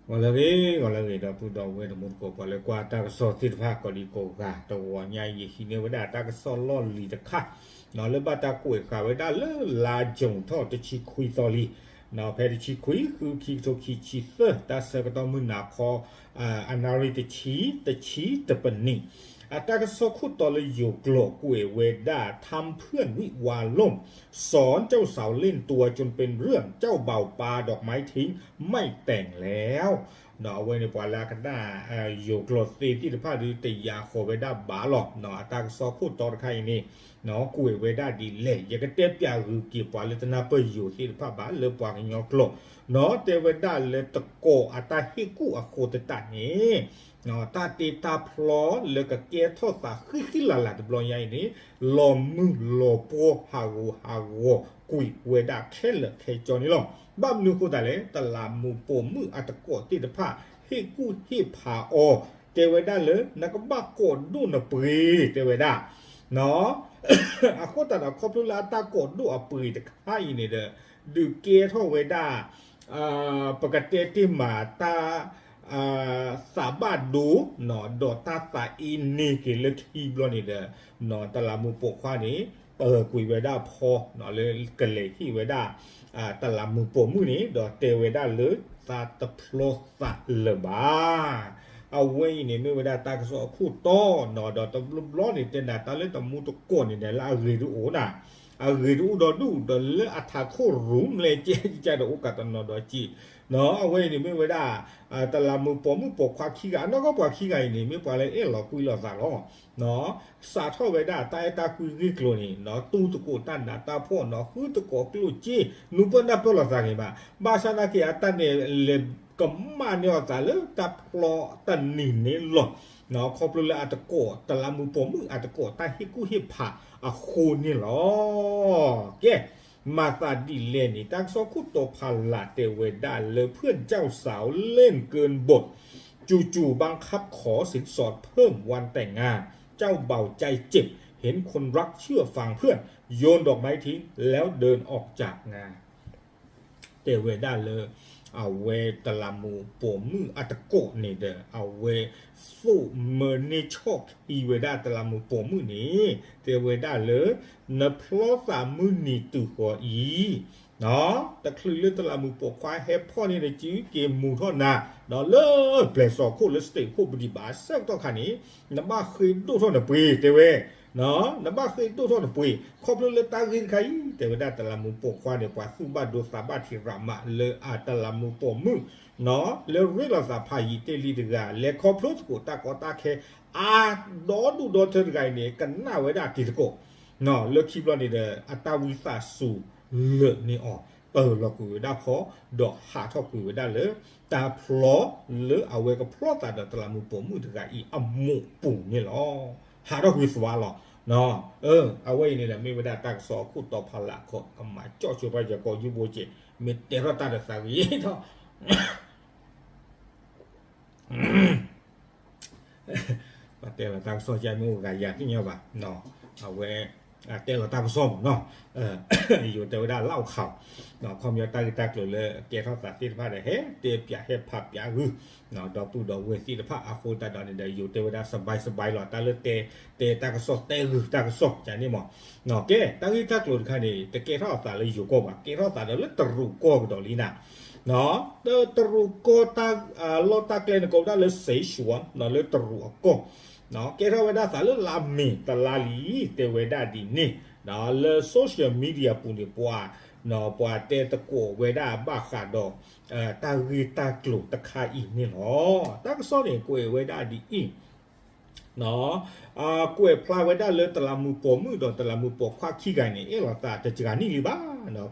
ဂီၤလၢအဂ့ၤ ဂီၤလၢအဂ့ၤ ဒီပုၢ်ဒီဝဲၢ်တံၤသကိး ပှၤလၢကွၢ်တၢ်ကစီၣ်သ့ၣ်တဖၣ် ကိးဒံကိးဂၤ, တဂီၤညါအံၤ ယဟံးန့ၢ်ဝဲဒၣ်တၢ်ကစီၣ်လီၢ်လံၤတခါ လၢဘၣ်တၢ်ကွဲးဃာ်ဝဲဒၣ်လၢလါကၠိထီၣ်တဆံခွံသီလံ, ဖဲတဆံခွံ ဃု ခံကထိခံဆံသၢ တၢ်ဆၢကတီၢ်မုၢ်နၤခီ အနၣ်ရံၣ်တဆံ တဆံတပနံး, အတၢ်ကစီၣ်ခိၣ်တီလၢယိၤကျိာ်ကွဲးဝဲဒၣ် ทำเพื่อนวิวาห์ล่ม สอนเจ้าสาวเล่นตัวจนเป็นเรื่อง เจ้าบ่าวปาดอกไม้ทิ้ง ไม่แต่งแล้ว ဒီးအဝဲန့ၣ်ပှၤလၢအကနၣ် ယိၤကျိာ်သ့သ့ၣ်တဖၣ်ဒီး တယာ်ဃီၤဝဲဒၣ်ဘၣ်လီၤ. အတၢ်ကစီၣ်ခိၣ်တီတခါအံၤန့ၣ် ကွဲးဝဲဒၣ်ဒ်လဲၣ် ယကတဲပၠးဂုာ်က့ၤပှၤလၢတနၢ်ပၢၢ်ယိၤသ့ၣ်တဖၣ်ဘၣ်လၢပှၤကညီကျိာ်, တဲဝဲဒၣ်လၢတကိးအတၢ်ဟ့ၣ်ကူၣ်အဃိသတးန့ၣ် တၢ်တ့တၢ်ဖျီလၢကကဲထီၣ်သးဃံဃံလၤလၤတဘျီညါအံၤန့ၣ် လီၤမုၢ်လီၤပှီၢ်ဟးဂူာ်ဟးဂီၤကွံာ်ဝဲဒၣ်ခဲလၢာ်ခဲဆ့န့ၣ်လီၤ. ဘၣ်မနုၤအဃိသတးလဲၣ် တလးမူးပိာ်မုၣ်အတကိးသ့ၣ်တဖၣ် ဟ့ၣ်ကူၣ်ဟ့ၣ်ဖးအီၤ တဲဝဲဒၣ်လၢ နကဘၣ်ကိးဒိၣ်နပှ့ၤ တဲဝဲဒၣ် အဃိသတးဒီးခီဖျိလၢအတၢ်ကိးဒိၣ်အပှ့ၤတခါအံၤန့ၣ်ဒီး ဒုးကဲထီၣ်ဝဲဒၣ် ပကတဲတ့ၢ်မးတၢ် သးဘၣ်ဒိ ဒီးတၢ်သးအ့န့ၢ်က့ၤလၢခံဘျီန့ၣ်ဒီး တလးမူးပိာ်ခွါန့ၣ် ပၢၤကွံာ်ဝဲဒၣ်ဖီ လၢကလဲၤဟ့ၣ်ဝဲဒၣ် တလးမူးပိာ်မုၣ်န့ၣ် ဒီးတဲဝဲဒၣ်လၢသးတဖျီသးလၢၤဘၣ်. အဝဲအံၤန့ၣ်မ့ၢ်ဝဲဒၣ်တၢ်ကစီၣ်အခိၣ်တီ ဒီးတဘျီဘျီန့ၣ် တဲနၤတၢ်လၢတမူးတကိးန့ၣ်ဒီး လၢအဂ့ၤတအိၣ်နၤ အဂ့ၤတအိၣ်ဒီးဒူၣ်ဒီးလၢအထးခိၣ်ရူၤမလဲၤကဲကဒီးအိၣ်ကးတနီၤဒီးက့ၢ် အဝဲအံၤန့ၣ်မ့ၢ်ဝဲဒၣ် တလးမူးပိာ်မုၣ်ပိာ်ခွါခံဂၤ အနီၢ်ကီၢ်ပှၤခံဂၤအံၤန့ၣ် မ့ၢ်ပှၤလၢအဲၣ်လီၤကွံလီၤသးလီၤ. စးထီၣ်ဝဲဒၣ်တၢ်အဲၣ်တၢ်ကွံဂ့ၢ်ကျိၤန့ၣ် တူၢ်သကိးတၢ်နးတၢ်ဖှီၣ်နီၤ ဃုသကိးကျိၣ်စ့ နုာ်ပၢၢ်နၢ်ပၢၢ်လိာ်သးဂ့ၤဘၣ်. ဘၣ်ဆၣ်သနာ်က့ အတၢ်န့ၣ်လဲၤကမၣ်န့ၢ်အီၤသးလၢတၢ်ဖျီတနံၤန့ၣ်လီၤ. ခီဖျိလၢအတကိး တလးမူးပိာ်မုၣ်အတကိးတၢ်ဟ့ၣ်ကူၣ်ဟ့ၣ်ဖးအဃိန့ၣ်လီၤ. ကဲ မၤသးဒ်လဲၣ်န့ၣ် တၢ်ကစီၣ်ခိၣ်တီဖးလးတဲဝဲဒၣ်လၢ เพื่อนเจ้าสาวเล่นเกินบท จู่ๆบังคับขอสินสอดเพิ่มวันแต่งงาน เจ้าบ่าวใจเจ็บ เห็นคนรักเชื่อฟังเพื่อน โยนดอกไม้ทิ้ง แล้วเดินออกจากงาน တဲဝဲဒၣ်လၢ အဝဲတလးမူးပိာ်မုၣ်အတကိးန့ၣ်ဒီး အဝဲသိၣ်မၢန့ၢ်ဆီၣ်ခံဝဲဒၣ်တလးမူးပိာ်မုၣ်န့ၣ် တဲဝဲဒၣ်လၢ နဖျီသးမုၢ်နံၤတုၤဃီၤအံၤ တချုးလၢတလးမူးပိာ်ခွါဟဲဖီၣ်န့ၢ်နစုက့ၤမူၤထီၣ်နၤ ဒီးလၢပျဲၢ်စီၤခိၣ်လၢ state ခိၣ်ပဒံးဘၣ်အဆၢကတီၢ်ခါန့ၣ် နဘၣ်ဃ့ဒိၣ်ထီၣ်နပှ့ၤ တဲဝဲ နဘၣ်ဃ့ဒိၣ်ထီၣ်နပှ့ၤ ခီဖျိလၢတၢ်ဂ့ၢ်တခါအံၤ တဲဝဲဒၣ်တလးမူးပိာ်ခွါန့ၣ် ပှၤသူၣ်ဘၣ်ဒိသးဘၣ်ထံးရးမးလၢအတလးမူးပိာ်မုၣ် လၢရ့လိာ်သးဖးယံာ်တ့ၢ်လံတဂၤ လဲၤခီဖျိသကိးတၢ်ကီတၢ်ခဲ အါဒီဒူၣ်ဒီထၢတဂၤအံၤန့ၣ် ကနၣ်ဝဲဒၣ်တံၤသကိး လၢခံဘျီန့ၣ်ဒီး အတၢ်ဝံသးစူၤလၢာ်န့ၢ်အီၤ ပၢၤလီၤကွံာ်ဝဲဒၣ်ဖီ ဒီးဟးထီၣ်ကွံာ်ဝဲဒၣ်လၢ တၢ်ဖျီလၢအဝဲကဖျီသးဒီးတလးမူးပိာ်မုၣ်တဂၤအံၤအမိၢ်ပူၤန့ၣ်လီၤ. ဟးထီၣ်ကွံာ်သွါလီၤ. အဝဲအံၤန့ၣ်ဒီး မ့ၢ်ဝဲဒၣ်တၢ်ကစီၣ်အခိၣ်တီဖးလးခီ ကမၤကၠီၣ်ဆိပှၤယကိးယူဘိက့ၤ မ့ၢ်တဲထီၣ်တၢ်ဒီးသးဂ့ၤထီၣ် ပတဲလီၤတၢ်ကစီၣ်ကမ့ၢ်အိၣ်ဂၤယၤသ့ၣ်ညါဘၣ်, အဝဲ တဲလီၤတၢ်ကစီၣ်မးနီၤ, ယိၤတဲဝဲဒၣ်လၢအခီၣ်, ခီပညီတၢ်ဂ့ၢ်တၢ်ကျိၤလၢကဲထီၣ်သးသ့ၣ်တဖၣ်ဒီး ဟဲတဲပၠးဟဲဖးပၠးဂုာ် ဒီပုၢ်ဒီဝဲၢ်သ့ၣ်တဖၣ်အဃိသတးဒီးန့ၣ်ဒီး ယိၤတဲဝဲဒၣ် စဘဲစဘဲလီၤ တၢ်လၢတဲ တဲတၢ်ကစီၣ်တဲဂုာ်တၢ်ကစီၣ်န့ၣ်မး, ကဲ တၢ်ဂ့ၢ်တၢ်ကျိၤတခါန့ၣ် တကဲထီၣ်အသးလၢယိၤကီၢ်ဘၣ် ကဲထီၣ်သးဒီးလၢတရူးကီၢ်ကဒီးလံနၤ တရူးကီၢ်တၢ်လီၢ်တၢ်ကျဲန့ၣ် ကိးဝဲဒၣ်လၢ Sichuan လၢတရူးအကီၢ်, ကဲထီၣ်ဝဲဒၣ်သးလၢလါမ့ၤတလါလံ တဲဝဲဒၣ်ဒ်န့ၣ်, လၢ social media ပူၤန့ၣ် ပှၤ ပှၤတဲသကိးဝဲဒၣ်ဘၣ်ဃးဒီး တၢ်ဂ့ၢ်တၢ်ကျိၤတခါအံၤန့ၣ်လီၤ. တၢ်ကစီၣ်န့ၣ် ကွဲးဝဲဒၣ်ဒ်အံၤ ကွဲးဖျါဝဲဒၣ်လၢတလးမူးပိာ်မုၣ်ဒီးတလးမူးပိာ်ခွါခံဂၤန့ၣ် အဲၣ်လိာ်သးတစှၤနံၣ်လံဘၣ်,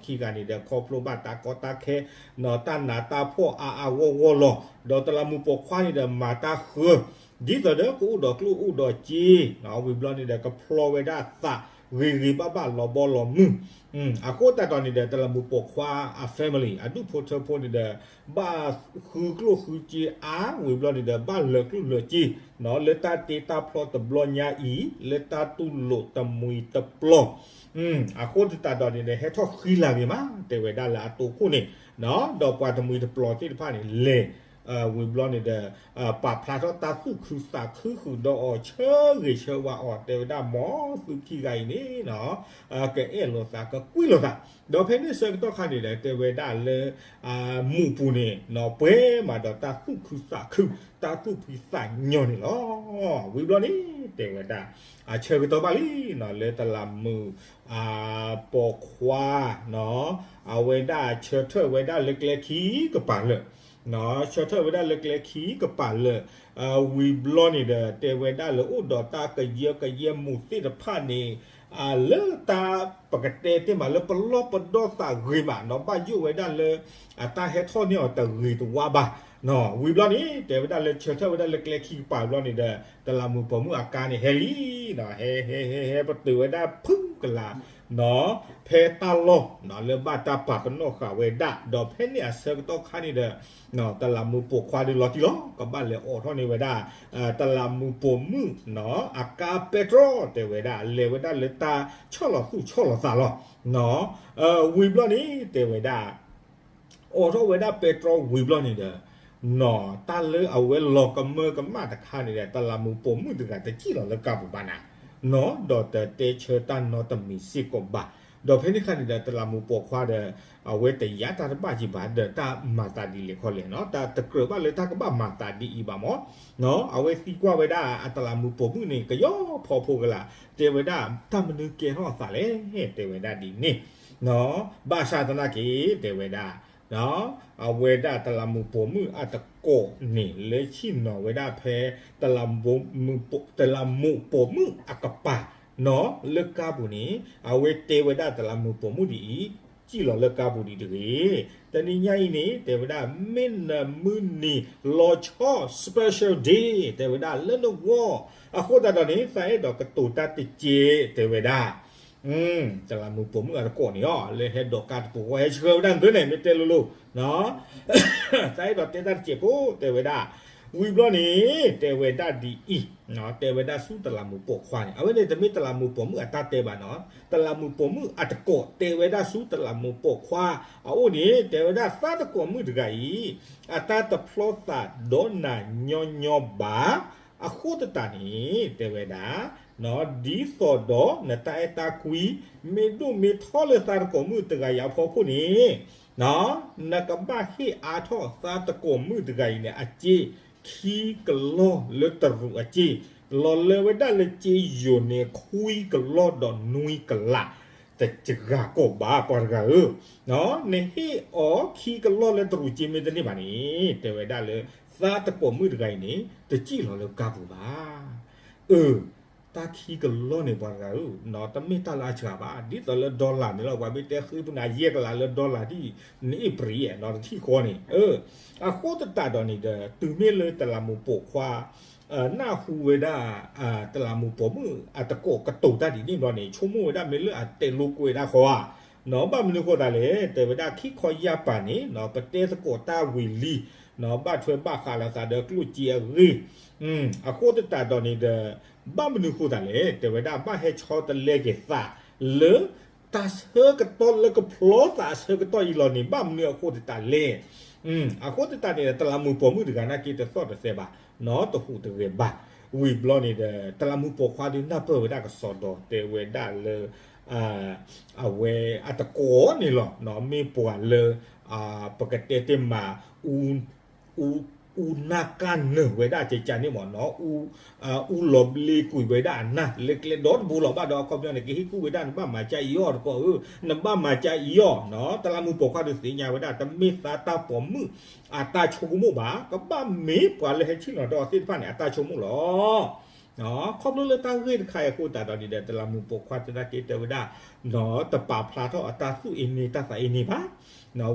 ခံဂၤန့ၣ်ဒီးခီဖျိဘၣ်တၢ်ကီတၢ်ခဲ တၢ်နးတၢ်ဖှီၣ်အါအါဂီၢ်ဂီၢ်လီၤ, ဒီးတလးမူးပိာ်ခွါန့ၣ်ဒီးမၤတၢ်ဃၢ ဒ်သိးဒီးကအိၣ်ဒီးကျိၣ်အိၣ်ဒီးစ့, ဝံၤဘျီန့ၣ်ဒီးကဖျီဝဲဒၣ်သးဂ့ၤဂ့ၤဘၣ်ဘၣ်လီၤဘီလီၤမုၢ်, အဃိသတးဒီးန့ၣ်ဒီး တလးမူးပိာ်ခွါအ family အဒူၣ်ဖိထၢဖိန့ၣ်ဒီး ဘၣ်ဃုကျိၣ်ဃုစ့အါ ဝံၤဘျီန့ၣ်ဒီး ဘၣ်လၢာ်ကျိၣ်လၢာ်စ့ လၢတၢ်တ့တၢ်ဖျီတဘျီညါအံၤ လၢတၢ်တူၢ်လိာ်တမှံၤတပျီၤ, အဃိသတးဒီးန့ၣ်ဒီး ဟဲထီၣ်ဃံလၤဂ့ၤမး တဲဝဲဒၣ်လၢအတိခိၣ်န့ၣ်, ဒီးပှၤတမှံၤတပျီၤသ့ၣ်တဖၣ်န့ၣ် လဲၤ ဝံၤဘျီန့ၣ်ဒီး ပာ်ဖျါထီၣ်တၢ်သူၣ်ခုသးခုဃုာ်ဒီးအီၤ ဆၢဂ့ၤဆၢဝါအီၤ တဲဝဲဒၣ် မ်သုခံဂၤအံၤန့ၣ် ကအဲၣ်လိာ်သးကကွံလိာ်သး, ဒီးဖဲန့ၣ်ဆၢကတီၢ်ခါန့ၣ်ဒီး တဲဝဲဒၣ်လၢ မူးပူၤန့ၣ် ပှဲၤမးဒီးတၢ်သူၣ်ခုသးခု တၢ်သူၣ်ဖှံသးညီန့ၣ်လီၤ. ဝံၤဘျီန့ၣ် တဲဝဲဒၣ် အဆၢကတီၢ်ဘၣ်လံ လၢတလးမူး ပိာ်ခွါ အဝဲဒၣ်ဆၢထၢၣ်ဝဲဒၣ်လၢကျဲခံကပၤလၢာ်, ဆၢထၢၣ်ဝဲဒၣ်လၢကျဲခံကပၤလၢာ်, ဝံၤဘျီန့ၣ်ဒီး တဲဝဲဒၣ်လၢအိၣ်ဒီးတၢ်ကယၢကယဲမူးသ့ၣ်တဖၣ်န့ၣ် လၢတၢ်ပကတဲတ့ၢ်မးလၢပလီၢ်ပဒီသးဂ့ၤမး ဒီးဘၣ်ယိၣ်ဝဲဒၣ်လၢ အတၢ်ဟဲထီၣ်န့ၢ်အီၤတဂ့ၤတဝါဘၣ်, ဝံၤဘျီန့ၣ် တဲဝဲဒၣ်လၢဆၢထၢၣ်ဝဲဒၣ်လၢကျဲခံကပၤဘျီန့ၣ်ဒီး တလးမူးပိာ်မုၣ်အကါန့ၣ်ဟဲလံ, ဟဲ ဟဲ ဟဲ ဟဲပတုာ်ဝဲဒၣ်ဖုကလး ဖဲတၢ်လီၢ် လၢဘၣ်တၢ်ပာ်ပနီၣ်ဃာ်ဝဲဒၣ် ဒီးဖဲန့ၣ်အဆၢကတီၢ်ခါန့ၣ်ဒီး တလးမူးပိာ်ခွါဒီးလီၤတံၢ်လီၤ ကဘၣ်လဲၤအိးထီၣ်န့ၢ်ဝဲဒၣ် တလးမူးပိာ်မုၣ် အကါပဲတြီ တဲဝဲဒၣ် လဲၤဝဲဒၣ်လၢတၢ်ဆီၣ်လီၤသူၣ်ဆီၣ်လီၤသးလီၤ. ဝံၤဘျီန့ၣ် တဲဝဲဒၣ် အိးထီၣ်ဝဲဒၣ်ပဲတြီဝံၤဘျီန့ၣ်ဒီး နီၢ် တၢ်လၢအဝဲလီၤကမၢကမၣ်တခါန့ၣ်ဒီး တလးမူးပိာ်မုၣ်တဂၤတစံၣ်လီၤလၢကါပူၤဘၣ်နၤ, နီၢ် ဒီးတတဲဆၢတၢ်နီတမံၤစ့ၢ်ကီးဘၣ်. ဒီးဖဲန့ၣ်ခါန့ၣ်ဒီး တလးမူးပိာ်ခွါဒီး အဝဲတယာ်တၢ်တဘၣ်ယံၤဘၣ်ဒီး တၢ်မၤသးဒ်လဲၣ်ခီလဲၣ်နီၢ် တၢ်တကြၢးဘၣ်လၢတၢ်ကဘၣ်မၤသးဒ်အံၤဘၣ်မး, နီၢ် အဝဲသံကွၢ်ဝဲဒၣ်အတလးမူးပိာ်မုၣ်န့ၣ် ကယီဖီဖိကလာ် တဲဝဲဒၣ် တၢ်မနုၤကဲထီၣ်အသးလဲၣ် တဲဝဲဒၣ်ဒ်န့ၣ် ဘၣ်ဆၣ်သနာ်က့ တဲဝဲဒၣ် အဝဲဒၣ်တလးမူးပိာ်မုၣ်အတကိးန့ၣ် လၢဆ့ၣ်နီၤဝဲဒၣ်ဖဲ တလးမူးပိာ်မုၣ်အကပၤ နီၢ် လၢကါပူၤန့ၣ် အဝဲတဲဝဲဒၣ်တလးမူးပိာ်မုၣ်ဒ်အံၤ စံၣ်လီၤလၢကါပူၤဒံးတဂ့ၤ. တနံၤညါအံၤန့ၣ် တဲဝဲဒၣ် မ့ၢ်နမုၢ်နံၤလီၤဆီ special day တဲဝဲဒၣ်လၢနဂီၢ် အဃိသတးဒီးန့ၣ် သးအဲၣ်ဒိးကတိၤတၢ်တက့ၢ် တဲဝဲဒၣ် တလးမူးပိာ်မုၣ်အတကိးန့ၣ်အီၤ လၢဟဲဒိးကါတပူၤဃီ ဟဲဆှၢဝဲဒၣ်နသုန့ၣ် မ့ၢ်တဲလိၤလိၤ သးအဲၣ်ဒိးတဲတၢ်တစဲးဖိ တဲဝဲဒၣ်, ဝံၤဘျီန့ၣ် တဲဝဲဒၣ်ဒ်အံၤ, တဲဝဲဒၣ်ဆူတလးမူးပိာ်ခွါန့ၣ် အဝဲန့ၣ်တမ့ၢ်တလးမူးပိာ်မုၣ်အတၢ်တဲဘၣ်နီၤ, တလးမူးပိာ်မုၣ်အတကိး တဲဝဲဒၣ်ဆူတလးမူးပိာ်ခွါ အအိၣ်န့ၣ် တဲဝဲဒၣ်သးတကိးမုၣ်တဂၤအံၤ အတၢ်တဖျီသးဒီးနၤညီညီဘၣ်, အဃိသတးန့ၣ် တဲဝဲဒၣ် ဒ်သိးဒီးနတၢ်အဲၣ်တၢ်ကွံ မ့ၢ်ဒိၣ်မ့ၢ်ထီလၢသးတကိးမုၣ်တဂၤအံၤအဖီခိၣ်န့ၣ်, နကဘၣ်ဟ့ၣ်အါထီၣ်သးတကိးမုၣ်တဂၤအံၤန့ၣ် အစ့ခံကလီၢ်လၢတရူးအစ့, လီၤလၢဝဲဒၣ်လၢစ့ယိာ်န့ၣ် ခွံကလီၢ်ဒီးနွံကလး တစှၤကိးဘၣ် ပှၤတဂၤဧၢ, နဟ့ၣ်အီၤခံကလီၢ်လၢတရူးစ့မ့ၢ်တန့ၢ်ဘၣ်န့ၣ် တဲဝဲဒၣ်လၢ သးတကိးမုၣ်တဂၤအံၤန့ၣ် တစံၣ်လီၤလၢကါပူၤဘၣ်. အၢ တၢ်ခံကလီၢ်န့ၣ် ပှၤတဂၤဧၢ, တမ့ၢ်တၢ်လၢအစှၤဘၣ်, ဒ်သိးလၢ dollar န့ၣ်လီၤ, ပှၤမ့ၢ်တဲဃ့ပနၤယဲၢ်ကလးလၢ dollar ဒ် နအ့ၣ်ပြံၤ တထံၣ်ဃီန့ၣ်, အဃိသတးဒီးန့ၣ်ဒီး တုၤမ့ၢ်လၢတလးမူးပိာ်ခွါ နၢ်ဟူဝဲဒၣ် တလးမူးပိာ်မုၣ်အတကိးကတိၤတၢ်ဒ်န့ၣ်ဘျီန့ၣ် ဆိကမိၣ်ဝဲဒၣ်မ့ၢ်လၢအတဲလိာ်ကွဲးဒၣ်ဃီဧါ, ဘၣ်မနုၤဃိသးလဲၣ်, တဲဝဲဒၣ်ခံခီယၢ်ပၤန့ၣ် ပတဲသကိးတၢ်ဝံၤလံ, ဘၣ်ထွဲဘၣ်ဃးလိာ်သးဒီးကျိၣ်စ့အဂ့ၢ်, အဃိသတးဒီးန့ၣ်ဒီး ဘၣ်မနုၤဃိသးလဲၣ်, တဲဝဲဒၣ်ဘၣ်ဟဲဆီတလဲက့ၤသး လၢ တၢ်ဆၢကတီၢ်လၢကဖျီသးအဆၢကတီၢ်အံၤလီၤန့ၣ် ဘၣ်မနုၤအဃိသတးလဲၣ်. အဃိသတးန့ၣ်ဒီး တလးမူးပိာ်မုၣ်တဂၤနာ်က့တသီၣ်တသဲဘၣ်, နီၢ် တဟူးတဂဲၤဘၣ်. ဝံၤဘျီန့ၣ်ဒီး တလးမူးပိာ်ခွါဒုးနၢ်ပၢၢ်ဝဲဒၣ်ကစီဒီ တဲဝဲဒၣ်လၢ အဝဲအတကိးန့ၣ်လီၤ, မ့ၢ်ပှၤလၢ ပကတဲတ့ၢ်မး အူနၢ်ကၢ်နၢၤဝဲဒၣ်ကကန့ၣ်မ့ၢ်နီၤ, အူလီၤဘျ့ကွံာ်ဝဲဒၣ်အနၢ် လၢကျဲဒီတဘိလီၤ. ဘၣ်ဒီးအခီပညီန့ၣ် ကဟ့ၣ်ကူၣ်ဝဲဒၣ် နဘၣ်မၤကၢ်အံၤအီၤတကိးဧၢ, နဘၣ်မၤကၢ်အံၤအီၤ, တလးမူးပိာ်ခွါဒုးသ့ၣ်ညါဝဲဒၣ် တမ့ၢ်သးတၢ်ပိာ်မုၣ်အတၢ်ဆိကမိၣ်ဘၣ်, ကဘၣ်မ့ၢ်ပှၤလၢဟဲဆ့ၣ်နီၤဒီးအီၤသ့ၣ်တဖၣ်န့ၣ် အတၢ်ဆိကမိၣ်လီၤ. ခီဖျိလၢတၢ်ဂ့ၢ်တခါအံၤအဃိသတးဒီးန့ၣ်ဒီး တလးမူးပိာ်ခွါသနာ်က့တဲဝဲဒၣ် တပာ်ဖျါထီၣ်အတၢ်သူၣ်အ့န့တၢ်သးအ့န့ဘၣ်,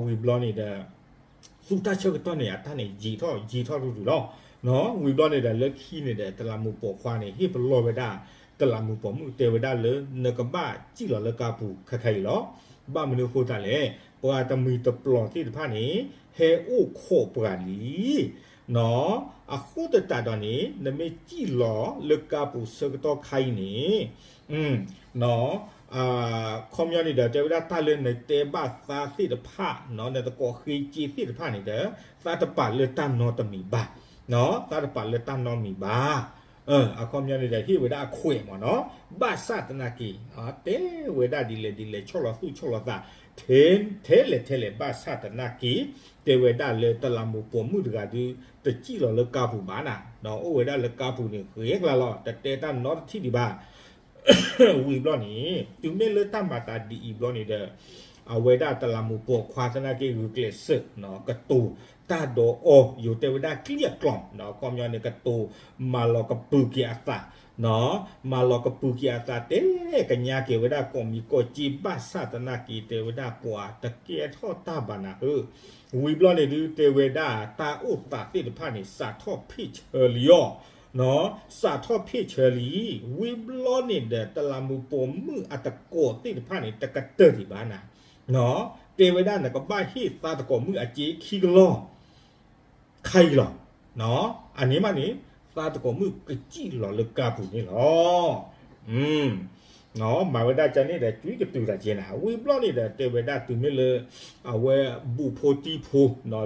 ဝံၤဘျီန့ၣ်ဒီး သူၣ်တၢ်ဆၢကတီၢ်န့ၣ် အတၢ်န့ၣ် ယံာ်ထီၣ်ယံာ်ထီၣ်တဒူၣ်လီၤ. ဝံၤဘျီန့ၣ်ဒီး လၢခံန့ၣ်ဒီး တလးမူးပိာ်ခွါန့ၣ် ဟ့ၣ်ပလီၢ်ဝဲဒၣ် တလးမူးပိာ်မုၣ် တဲဝဲဒၣ်လၢ နကဘၣ်စံၣ်လီၤလၢကါပူၤခဲခါအံၤလီၤ. ဘၣ်မနုၤအဃိသတးလဲၣ်, ပှၤတမှံၤတပျီၤသ့ၣ်တဖၣ်န့ၣ် ဟဲအိၣ်ခိးပှၤလံ အဃိသတးဒီးန့ၣ် နမ့ၢ်စံၣ်လီၤလၢကါပူၤဆၢကတီၢ်ခါအံၤန့ၣ် နီၢ် အခီပညီန့ၣ်ဒီး တဲဝဲဒၣ်တၢ်လၢနတဲဘၣ်သးသ့ၣ်တဖၣ် နတကိးဃ့စ့သ့ၣ်တဖၣ်န့ၣ်ဒီး သးတပာ်လၢတၢ်နီတမံၤဘၣ်, သးတပာ်လၢတၢ်နီတမံၤဘၣ်. အခီပညီန့ၣ်ဒီး ဟ့ၣ်ဝဲဒၣ်အခွဲးမ့ၢ်နီၤ, ဘၣ်ဆၣ်သနာ်က့ တဲဝဲဒၣ်ဒ်လဲၣ်ဒ်လဲၣ် ဆီၣ်လီၤသူၣ်ဆီၣ်လီၤသး ထဲလဲၣ်ထဲလဲၣ် ဘၣ်ဆၣ်သနာ်က့ တဲဝဲဒၣ်လၢတလးမူးပိာ်မုၣ်တဂၤဒုး တစံၣ်လီၤလၢကါပူၤဘၣ်နၤ, အိၣ်ဝဲဒၣ်လၢကါပူၤန့ၣ် ဂ့ၤကျါလီၤ တတဲတၢ်နီတထံၣ်ဒံးဘၣ်. ဝံၤဘျီန့ၣ် တုၤမ့ၢ်လၢတၢ်မၤသးဒ်အံၤဘျီန့ၣ်ဒီး အဝဲဒၣ်တလးမူးပိာ်ခွါသနာ်က့ ဂုာ်ကျဲးစၢး ကတိၤတၢ်ဒီးအီၤ ယိၤတဲဝဲဒၣ်ကျံၣ်အကျီၢ် အခီပညီန့ၣ် ကတိၤမၤလီၤကပုာ်က့ၤအသး မၤလီၤကပုာ်က့ၤအသး တဲကညးက့ၤဝဲဒၣ်ကိးမံၤကိးကၠ့ ဘၣ်ဆၣ်သနာ်က့ တဲဝဲဒၣ်ပှၤတကဲထီၣ်တၢ်ဘၣ်နၤဧၢ. ဝံၤဘျီန့ၣ်ဒုး တဲဝဲဒၣ်တၢ်အိၣ်သးသ့ၣ်တဖၣ်န့ၣ် စးထီၣ်ဖ့ၣ်ဆၢလံအီၤ စးထီၣ်ဖ့ၣ်ဆၢလံ. ဝံၤဘျီန့ၣ်ဒီး တလးမူးပိာ်မုၣ်အတကိးသ့ၣ်တဖၣ်န့ၣ် တကတၢၢ်ဒံးဘၣ်နၤ, တဲဝဲဒၣ်နကဘၣ်ဟ့ၣ်သးတကိးမုၣ်အစ့ခံကလီၢ် ခါအံၤလီၤ. အန့ၣ်မးန့ၣ် သးတကိးမုၣ်ကစံၣ်လီၤလၢကါပူၤန့ၣ်လီၤ. မၤဝဲဒၣ်ကန့ၣ်ဒီး ကွံကတုၤသးက့နၤ, ဝံၤဘျီန့ၣ်ဒီး တဲဝဲဒၣ်တုၤမ့ၢ်လၢ အဝဲဘူးဖိတံၢ်ဖိ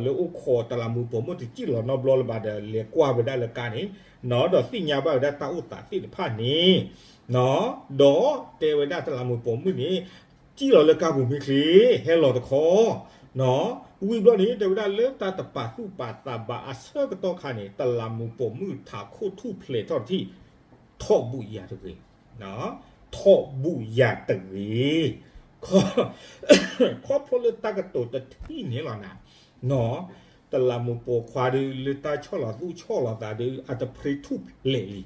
လၢအိၣ်ခိးတလးမူးပိာ်မုၣ်တစံၣ်လီၤနီတဘျီလၢၤဘၣ်ဒီး လဲၤကွၢ်ဝဲဒၣ်လၢကါန့ၣ် ဒီးသ့ၣ်ညါဘၣ်ဝဲဒၣ်တၢ်အိၣ်သးသ့ၣ်တဖၣ်န့ၣ် ဒီးတဲဝဲဒၣ်တလးမူးပိာ်မုၣ်န့ၣ် စံၣ်လီၤလၢကါပူၤမ့ၢ်ချ့ ဟဲလီၤတခီ ဝံၤဘျီန့ၣ် တဲဝဲဒၣ်လၢတၢ်တပာ်သူၣ်ပာ်သးဘၣ်အဆၢကတီၢ်ခါန့ၣ် တလးမူးပိာ်မုၣ်ထးခိၣ်ထူၣ်ဖျဲးထီၣ်တထံၣ် ထီၣ်ဘူၣ်ယၤတဂ့ၤ, ထီၣ်ဘူၣ်ယၤတဂ့ၤ, ခီဖျိလၢတၢ်ကတိၤတထံၣ်န့ၣ်လီၤနၤ, တလးမူးပိာ်ခွါဒုး လၢတၢ်ဆီၣ်လီၤသူၣ်ဆီၣ်လီၤသးဒုး အတဖြံထူၣ်ဖျဲးလံ,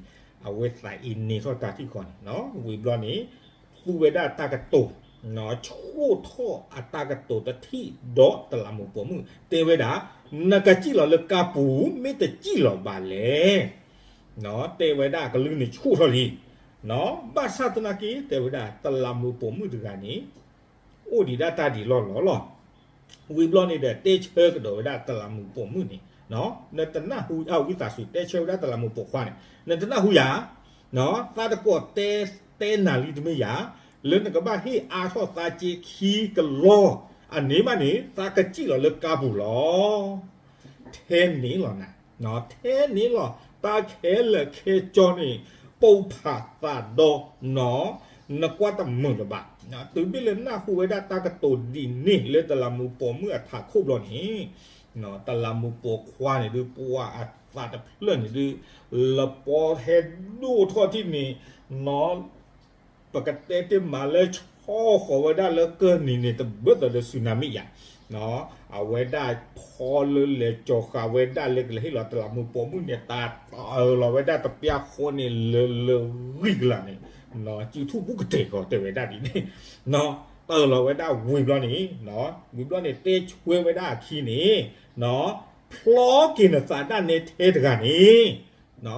အဝဲသးအံၤန့ၢ်ထီၣ်တၢ်ထံၣ်ဃီန့ၣ် ဝံၤဘျီန့ၣ် သူဝဲဒၣ်တၢ်ကတိၤ ဆိၣ်ထီၣ်အတၢ်ကတိၤတထံၣ်ဒီးတလးမူးပိာ်မုၣ် တဲဝဲဒၣ် နကစံၣ်လီၤလၢကါပူၤ မ့ၢ်တစံၣ်လီၤဘၣ်လဲၣ် တဲဝဲဒၣ်အကလုၢ်န့ၣ်ဆူၣ်ထီၣ်လံ, ဘၣ်ဆၣ်သနာ်က့ တဲဝဲဒၣ်တလးမူးပိာ်မုၣ်တဂၤန့ၣ် အိၣ်ဒံးဒၣ်တၢ်ဒံးလီၢ်လီၢ်လီၤ. ဝံၤဘျီန့ၣ်ဒီး တဲဆၢကဒီးဝဲဒၣ်တလးမူးပိာ်မုၣ်န့ၣ်, နတနၢ်ဟူ အဝံသးစူၤ တဲဆၢဝဲဒၣ်တလးမူးပိာ်ခွါန့ၣ် နတနၢ်ဟူယၤ, သးတကိးတဲ တဲနၤလံတမ့ၢ်ယၤ, လၢနကဘၣ်ဟ့ၣ်အါထီၣ်သးစ့ခံကလီၢ်, အန့ၣ်မးန့ၣ် သးကစံၣ်လီၤလၢကါပူၤလီၤ. ထဲန့ၣ်လီၤနၤ, ထဲန့ၣ်လီၤ တၢ်ခဲလၢာ်ခဲဆ့န့ၣ် ပိာ်ဖးသးဒီး နကွၢ်တမုာ်လၢၤဘၣ်. တုၤမ့ၢ်လၢနၢ်ဟူဝဲဒၣ်တၢ်ကတိၤဒ်န့ၣ်လၢတလးမူးပိာ်မုၣ်အထးခိၣ်ဘျီန့ၣ်, တလးမူးပိာ်ခွါန့ၣ်ဒုး ပှၤအသးတဖျၢၣ်န့ၣ်ဒုး လပီဟဲဒိၣ်ထီၣ်ထံၣ်န့ၣ် ပကတဲတ့ၢ်မးလၢဆီၣ်ဃီၤဝဲဒၣ်လၢကၢၢ်နံၤန့ၣ် တဘၢၣ်သးဒီးစူနၤမံယၤ, အဝဲဒၣ်ဖီလၢလဲၤကၠီၤဃာ်ဝဲဒၣ်လၢကလဲၤဟ့ၣ်လီၤတလးမူးပိာ်မုၣ်န့ၣ် တၢ်တၢၢ်လီၤဝဲဒၣ်တပျၢ်ဃီန့ၣ် လၢလၢဂံၢ်ကလးန့ၣ်, စုထူၣ်ဘူးကတဲာ်ဃီတဲဝဲဒၣ်ဒ်န့ၣ်, တၢၢ်လီၤဝဲဒၣ်ဝံၤဘျီန့ၣ်, ဝံၤဘျီန့ၣ် တဲဆှၢဝဲဒၣ်အခံန့ၣ်, ဖျီက့ၤနသးဒၣ်နဲထဲတဂၤန့ၣ်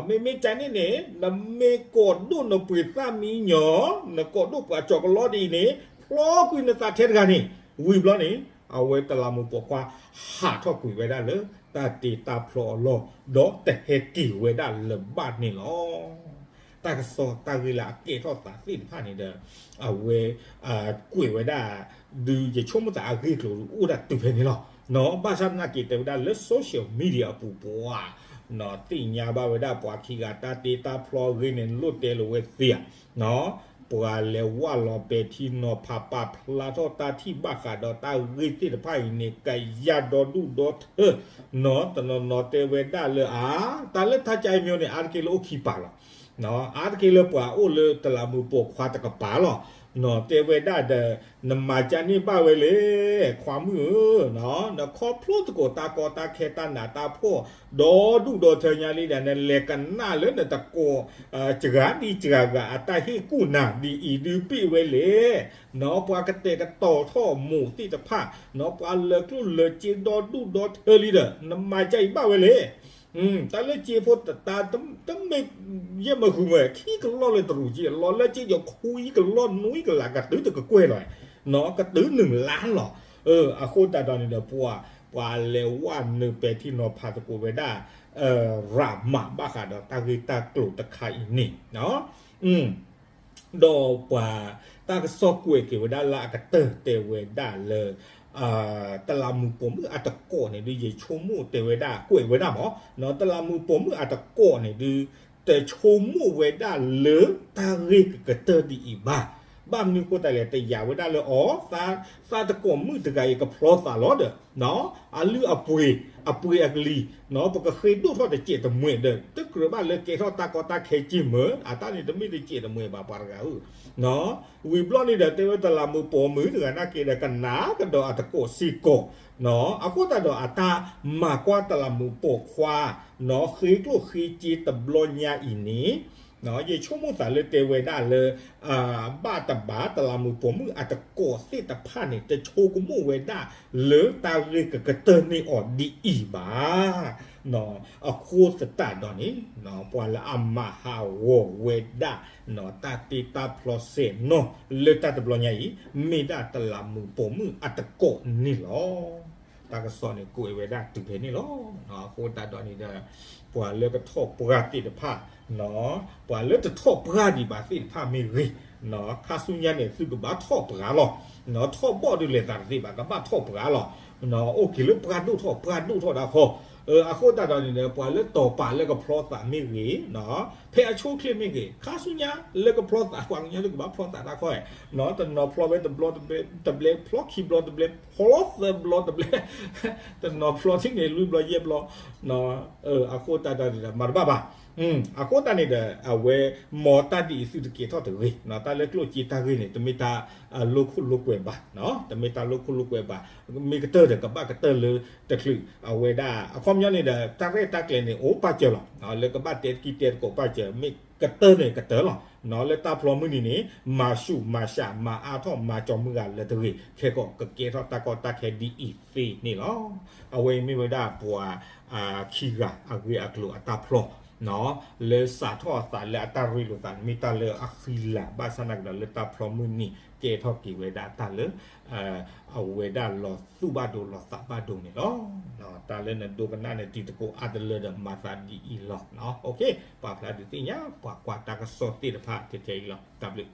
မ့မ့ၢ်ကန့ၣ်န့ၣ် နမ့ၢ်ကိးဒိၣ်နပှ့ၤသၣ်မံညီၤ, နကိးဒိၣ်ပှၤကၠီၤကလီဒ်အံၤန့ၣ် ဖျီကွံာ်နသးထဲတဂၤန့ၣ်, ဝံၤဘျီန့ၣ် အဝဲတလးမူးပိာ်ခွါ ဟးထီၣ်ကွံာ်ဝဲဒၣ်လၢ တၢ်တ့တၢ်ဖျီအလီၢ် ဒီးတဟဲက့ၤဝဲဒၣ်လၢၤဘၣ်န့ၣ်လီၤ. တၢ်ကစီၣ်တၢ်ဂ့ၢ်လၢအကဲထီၣ်သးသ့ၣ်တဖၣ်န့ၣ်ဒီး အဝဲ ကွဲးဝဲဒၣ် ဒုးယဆိကမိၣ်သးအဂ့ၢ်အကျိၤအိၣ်ဒၣ်တုၤဖဲန့ၣ်လီၤ. ဘၣ်ဆၣ်သနာ်က့တဲဝဲဒၣ်လၢ social media အပူၤပှၤ သ့ၣ်ညါဘၣ်ဝဲဒၣ်ပှၤခံဂၤတၢ်တ့တၢ်ဖျီအဂ့ၢ်န့ၣ် လိၣ်တဲလိာ်ဝဲသ့ဧါ, ပှၤလဲၤဝၢ်လီၤပဲာ်ထံနီၤဖး ပာ်ဖျါထီၣ်တၢ်ထံၣ်ဘၣ်ဃးဒီးတၢ်ဂ့ၢ်သ့ၣ်တဖၣ်အံၤန့ၣ် ကယၢ်ဒီဒူၣ်ဒီထၢ နီၤတနီၤနီၤတဲဝဲဒၣ်လၢအါ တၢ်လၢထါကၠအမၠိန့ၣ် အါတက့ၢ်လၢအိၣ်ခံပၤလီၤ. အါတက့ၢ်လၢပှၤအိၣ်လၢတလးမူးပိာ်ခွါတကပၤလီၤ. နီၤတဲဝဲဒၣ်ဒီး နမၤကန့ၣ်ဘၣ်ဝဲလဲၣ် ခွါမုၣ်ဧၢ, နခီဖျိသကိးတၢ်ကီတၢ်ခဲတၢ်နးတၢ်ဖှီၣ် ဒီဒူၣ်ဒီထၢညါလံဒီး နလဲၤကနၣ်လၢနတကိး စှၤဒံစှၤဂၤအတၢ်ဟ့ၣ်ကူၣ်နၤ ဒ်အံၤဒုးပ့ၢ်ဝဲလဲၣ်. နီၤပှၤကတဲာ်ကတီၤထီၣ်မိၢ်သ့ၣ်တဖၣ် နီၤပှၤလၢကျိၣ်လၢစ့ဒီဒူၣ်ဒီထၢလံဒီး နမၤကအံၤဘၣ်ဝဲလဲၣ်. တၢ်လၢစ့ဖိတတၢ် တမ့ၢ်ယဲၢ်မ့ၢ်ဃုာ်မ့ၢ် ခံကလီၢ်လၢတရူးက့ လီၤလၢစ့ယီၤခွံကလီၢ်နွံကလး ကတုၤတကကွဲၢ်လီၤ. နီၤကတုၤနုာ်လါလီၤ. အဃိသတးဒီးန့ၣ်ဒီး ပှၤ ပှၤလဲၤဝၢ်နုာ်ပဲာ်ထံနီၤဖးသကိးဝဲဒၣ် ရးမးဘၣ်ဃးဒီးတၢ်ဂ့ၢ်တၢ်ကျိၤတခါအံၤန့ၣ် နီၤ အ ဒီးပှၤတၢ်ကစီၣ်ကွဲးက့ၤဝဲဒၣ်လၢအကတၢၢ်တဲဝဲဒၣ်လၢ တလးမူးပိာ်မုၣ်အတကိးန့ၣ်ဒုး ယဆိကမိၣ်တဲဝဲဒၣ် ကွဲးဝဲဒၣ်မး, တလးမူးပိာ်မုၣ်အတကိးန့ၣ်ဒုး တဆိကမိၣ်ဝဲဒၣ်လၢတၢ်ဂ့ၢ်ကကတၢၢ်ဒ်အံၤဘၣ်. ဘၣ်မနုၤအဃိသတးလဲၣ် တယာ်ဝဲဒၣ်လၢအီၤ သးတကိးမုၣ်တဂၤအံၤကဖျီသးလီၤဒီး အလုၢ်အပှ့ၤ အပှ့ၤအကလံၤ ပကဃ့ဒိၣ်ထီၣ်တစဲးတမှဲးဒီး တကြၢးဘၣ်လၢကဲထီၣ်တၢ်ကီတၢ်ခဲက့ၢ်မၢ် အတၢ်န့ၣ်တမ့ၢ်တစဲးတမှဲးဘၣ်ပှၤတဂၤဧၢ. ဝံၤဘျီန့ၣ်ဒီး တဲဝဲတလးမူးပိာ်မုၣ်တဂၤနာ်က့ဒီး ကနၣ်ကဒီးအတကိးစ့ၢ်ကီး, အဃိသတးဒီးအတၢ်မၤကွၢ်တလးမူးပိာ်ခွါ ဃ့ကျိၣ်ဃ့စ့တဘျီညါအံၤန့ၣ် ယဆိကမိၣ်သးလၢတဲဝဲဒၣ်လၢ ဘၣ်တဘၣ် တလးမူးပိာ်မုၣ်အတကိးသ့ၣ်တဖၣ်န့ၣ် တဆိကမိၣ်ဝဲဒၣ်လၢတၢ်ဂ့ၢ်ကကတၢၢ်န့ၢ်အီၤဒ်အံၤဘၣ်. အဃိသတးဒီးန့ၣ် ပှၤလၢအမၤဟးဂီၤဝဲဒၣ် တၢ်တ့တၢ်ဖျီစဲးနီၢ်လၢတၢ်တဘျီညါအံၤ မ့ၢ်ဒၣ်တလးမူးပိာ်မုၣ်အတကိးန့ၣ်လီၤ. တၢ်ကစီၣ်န့ၣ်ကွဲးဝဲဒၣ်တုၤဖဲန့ၣ်လီၤ. အဃိသတးဒီးန့ၣ်ဒီး ပှၤလၢကထီၣ်ပှၢ်သ့ၣ်တဖၣ် ပှၤလၢတထီၣ်ပှၢ်ဒံးဘၣ်သ့ၣ်တဖၣ်မ့ၢ်ဂ့ၤ, ခါဆူညါန့ၣ် သုကဘၣ်ထီၣ်ပှၢ်လီၤ. ထီၣ်ဘီၣ်ဒုးလဲၤသးတသ့ဘၣ် ကဘၣ်ထီၣ်ပှၢ်လီၤ. အိၣ်က့ၤလၢပှၢ်ဒိၣ်ထီၣ် ပှၢ်ဒိၣ်ထီၣ်ဒၣ်ဃီ. အဃိသတးဒီးန့ၣ်ဒီး ပှၤလၢတီၤပာ်လၢကဖျီသးမ့ၢ်ဂ့ၤ, ဖဲအဆိချ့မ့ၢ်ဂ့ၤ, ခါဆူညါလၢကဖျီသး ပှၤကညီလၢကဘၣ်ဖျီသးတၢ်ခီ, တနီၤဖျီဝဲတဘျီတဘျဲ ဖျီခံဘျီတဘျဲ ဖျီသၢဘျီတဘျဲ တနီၤဖျီထံၣ်န့ၣ်လွံၢ်ဘျီယဲၢ်ဘျီ. အဃိသတးဒီးန့ၣ်ဒီး မၤတဘၣ်ဘၣ်. အဃိသတးန့ၣ်ဒီး အဝဲ မ်တၢ်ဒ်အံၤသုတကဲထီၣ်တဂ့ၤ, တၢ်လၢကျိၣ်စ့တၢ်ဂ့ၢ်န့ၣ် တမ့ၢ်တၢ်လိၣ်ခိၣ်လိၣ်ကွဲးဘၣ်, တမ့ၢ်တၢ်လိၣ်ခိၣ်လိၣ်ကွဲးဘၣ်, မ့ၢ်ကတၢၢ်ဒီးကဘၣ်ကတၢၢ်လၢတချုး အဝဲဒၣ် အခီပညီန့ၣ်ဒီး တၢ်ရဲၣ်တၢ်ကျဲၤန့ၣ် အိၣ်ပာ်စၢၤလီၤ, လၢကဘၣ်တဲတကံတဲတကိးပာ်စၢၤ မ့ၢ်ကတၢၢ်န့ၣ်ကတၢၢ်လီၤ. လၢတၢ်ဖျီမုၢ်နံၤန့ၣ် မၤဆူၣ်မၤစှၤ မၤအါထီၣ်မၤကၠီၤမုၢ်ဂၤလၢတဂ့ၤ ခဲကီးကကဲထီၣ်တၢ်ကီတၢ်ခဲဒ်အံၤသ့န့ၣ်လီၤ. အဝဲအံၤမ့ၢ်ဝဲဒၣ်ပှၤ ခံဂၤအဂ့ၢ်အကျိၤအတၢ်ဖျီ လၢစးထီၣ်အသးလၢအတၢ်ရ့လိာ်သးန့ၣ် မ့ၢ်တၢ်လၢအဃံလၤ ဘၣ်ဆၣ်သနာ်က့ဒီး လၢတၢ်ဖျီမုၢ်နံၤ ကဲထီၣ်က့ၤဝဲဒၣ်တၢ်လၢ အဝဲဒၣ်လီၤသူၣ်ဘၣ်ဒိလီၤသးဘၣ်ဒိန့ၣ်လီၤ. တၢ်လၢနဒိကနၣ်န့ၣ် တံၤသကိးအါတလၢဒီးမၤသးဒ်အံၤလီၤ. ပာ်ဖျါဒုးသ့ၣ်ညါ ပှၤကွၢ်တၢ်ကစီၣ်သ့ၣ်တဖၣ်ထဲထဲအံၤလီၤ. တၢ်ဘျုး